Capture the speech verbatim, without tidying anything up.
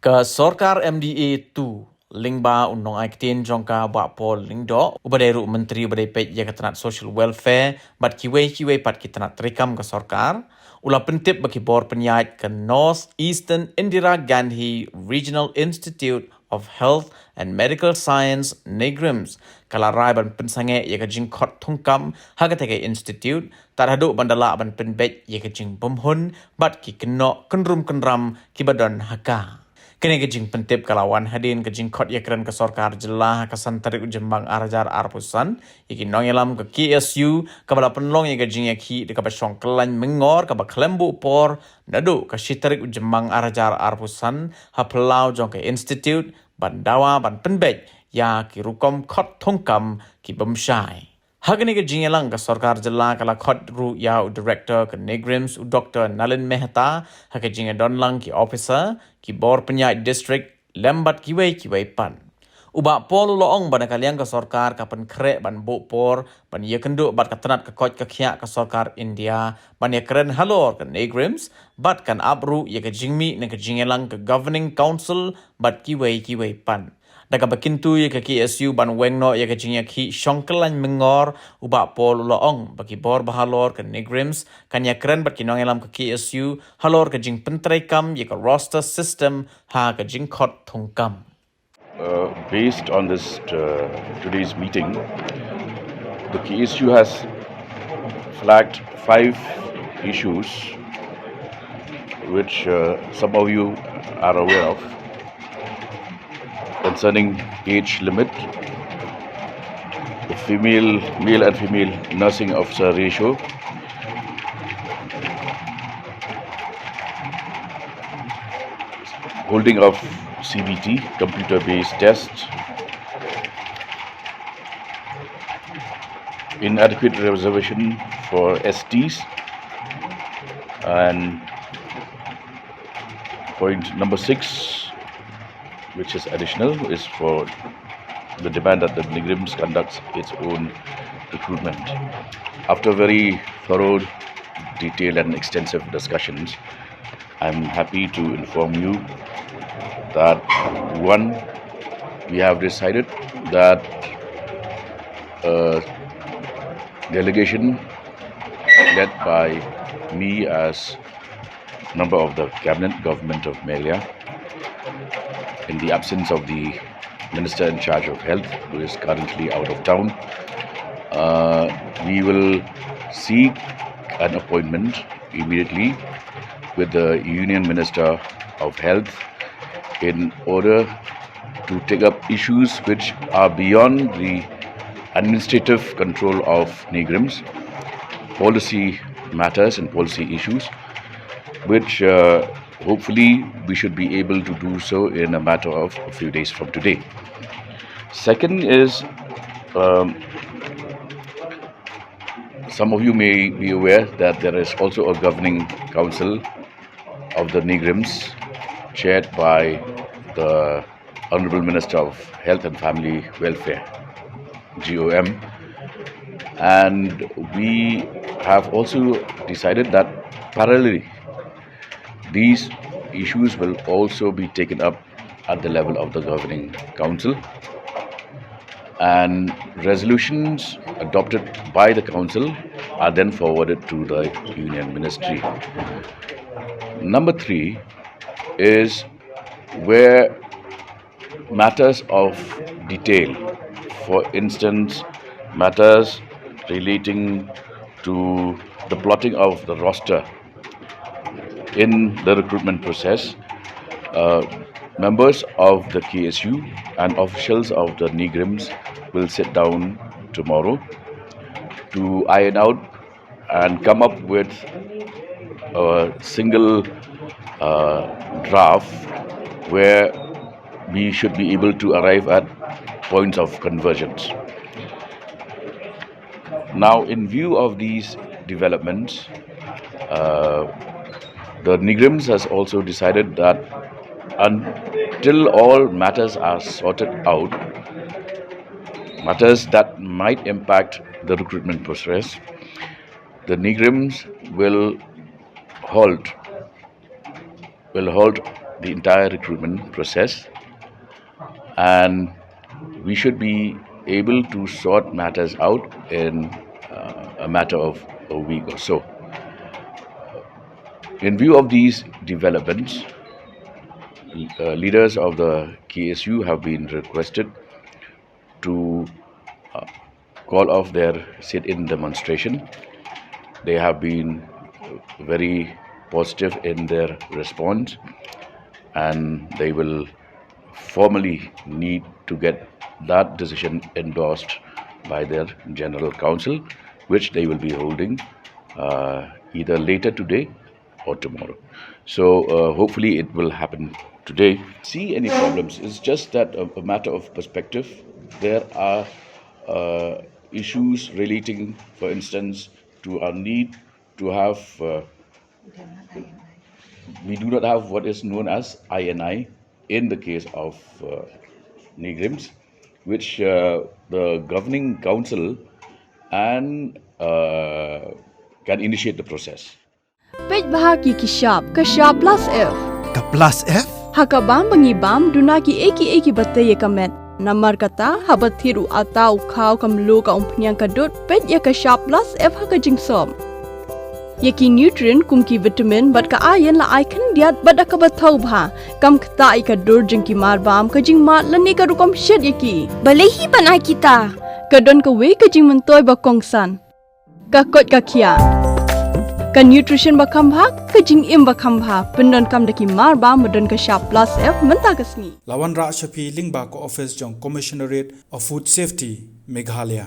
Ka sorkar M D A two, lyngba u nongai ktien jong ka Bah Paul Lyngdoh, uba dei ruh u Myntri uba dei peit ïa ka tnat Social Welfare bad kiwei kiwei pat ki tnat treikam ka sorkar, u la pyntip ba ki bor pynïaid ka North Eastern Indira Gandhi Regional Institute of Health and Medical Science, NEIGRIHMS, ka la rai ban pynsangeh ïa ka jingkhot thungkam ha katei ka institute, tad haduh ban da lah ban pynbeit ïa ka jingbymhun bad ki kynnoh kynrum kynram kiba don ha ka. Kane ka jingpyntip ka la wan hadien ka jingkhot ïakren ka sorkar jylla ha ka san tarik u Jymmang ar hajar arphew san ïa ki nongïalam ka K S U, kaba la pynlong ïa ka jingïakhih da kaba shong kyllain myngor kaba khlem buh por, naduh ka shi tarik u Jymmang ar hajar arphew san, ha phyllaw jong ka institute, ban dawa ban pynbeit ïa ki rukom khot thungkam ki bym shai. Ha kane ka jingïalang ka sorkar jylla ka la khot ruh ïa u Director ka NEIGRIHMS, u Doktor Nalin Mehta, ha ka jingïadonlang ki officer, ki bor pynïaid district, lem bad kiwei kiwei pat. U Bah Paul u la ong ba na ka liang ka sorkar ka pynkhreh ban buh por ban ïakynduh bad ka tnat ka koit ka khiah ka sorkar India ban ïakren halor ka NEIGRIHMS, bad kan ap ruh ïa ka jingmih na ka jingïalang ka Governing Council bad kiwei kiwei pat. Da kaba kyntu ïa ka K S U ban weng noh ïa ka jingïakhih shong kyllain myngor, u Bah Paul u la ong ba ki bor ba halor ka NEIGRIHMS kan ïakren bad ki nongïalam ka K S U halor ka jingpyntreikam ïa ka roster system ha ka jingkhot thungkam. Uh, based on this, uh, today's meeting, the K S U has flagged five issues which, uh, some of you are aware of, concerning age limit, the female, male and female nursing officer ratio, holding of C B T, computer-based test, inadequate reservation for S Ts, and point number six, which is additional, is for the demand that the NEIGRIHMS conducts its own recruitment. After very thorough, detailed and extensive discussions, I'm happy to inform you that, one, we have decided that a delegation led by me as member of the cabinet, Government of Meghalaya, in the absence of the Minister in charge of Health, who is currently out of town, uh, we will seek an appointment immediately with the Union Minister of Health in order to take up issues which are beyond the administrative control of NEIGRIHMS, policy matters and policy issues, which, uh, hopefully we should be able to do so in a matter of a few days from today. Second is, um, some of you may be aware that there is also a governing council of the NEIGRIHMS, chaired by the Honorable Minister of Health and Family Welfare, G O M. And we have also decided that parallelly, these issues will also be taken up at the level of the governing council, and resolutions adopted by the council are then forwarded to the union ministry. Number three is where matters of detail, for instance, matters relating to the plotting of the roster in the recruitment process, uh, members of the K S U and officials of the NEIGRIHMS will sit down tomorrow to iron out and come up with a single, uh, draft where we should be able to arrive at points of convergence. Now, in view of these developments, uh, the NEIGRIHMS has also decided that until all matters are sorted out, matters that might impact the recruitment process, the NEIGRIHMS will halt, will halt the entire recruitment process, and we should be able to sort matters out in uh, a matter of a week or so. In view of these developments, uh, leaders of the K S U have been requested to uh, call off their sit-in demonstration. They have been very positive in their response, and they will formally need to get that decision endorsed by their general council, which they will be holding uh, either later today or tomorrow. So uh, hopefully it will happen today. See any problems? It's just that a, a matter of perspective. There are uh, issues relating, for instance, to our need to have. Uh, we do not have what is known as I N I in the case of uh, NEIGRIHMS, which uh, the governing council and uh, can initiate the process. Peit bha ki ki shap, ka shap plus F. Ka plus F? Ha ka bam ba ngi bam, duna ki ei ki ei ki ba tei ïa ka met. Namar kata, haba thied u ata, u khaw, ka mluh, ka umphniang, ka dud, peit ïa ka shap plus F ha ka jingsop. Ïa ki nutrient kum ki vitamin bad ka iron la ai khyndiat bad da kaba thaw bha. Kam ktah ïa ka dur jong ki mar bam, ka jingmad lane ka rukom shet ïa ki. Balei hi ban ai kita? Ka don kawei ka jingmyntoi ba kongsan. Ka koit ka khiah. Ka nutrition ba kham bha, ka jingim ba kham bha. Pyndonkam da ki mar bam ba don ka shap plus F mynta ka sngi. La wanrah sha phi lyngba ka office jong Commissionerate of Food Safety, Meghalaya.